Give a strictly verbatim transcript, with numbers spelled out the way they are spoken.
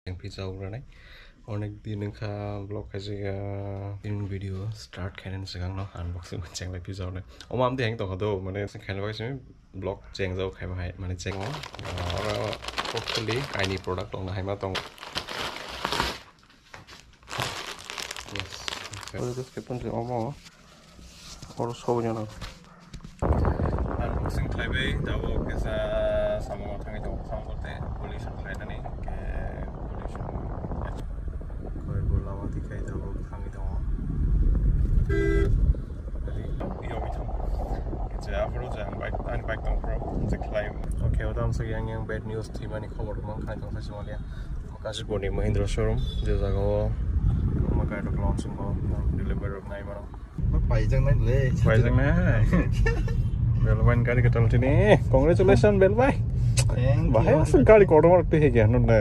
Ang pizza ugra nai. Onek din wngkha vlog khaijak ya. Din video start khainani swkang no unboxing cheng lai pizza ugra nai. Omo amtwi hang tongkha do, mane khaina bagwi simi vlog cheng jao khaiba hai, mane cheng o. Ah, oro hopefully kaini product ongna hai ma tong. Yes. Oro just kepun je omo. Oro sobo jana. Unboxing khlaibai, tabuk kisa samung thangwi tongo, samung kote pollution khlainani, ke pollution koi bo lama tikai tabuk thangwi tongo. Jadi, yo, itu. Kisa aphuru je ang bike, ani bike tong pro, je khlai. Okay, oda amsa yang yang bad news thwimani khobor mang khai tong sa chwng ya. Kasipurni Mahindra showroom, je jaga o ma gari rok launching o, delivery rok nai mano. Paijak nai le. Paijak nai. Belbai gari kwtal tini. Congratulations, Belbai. Thank you. Bahai aswk gari kotor twi hege nung de.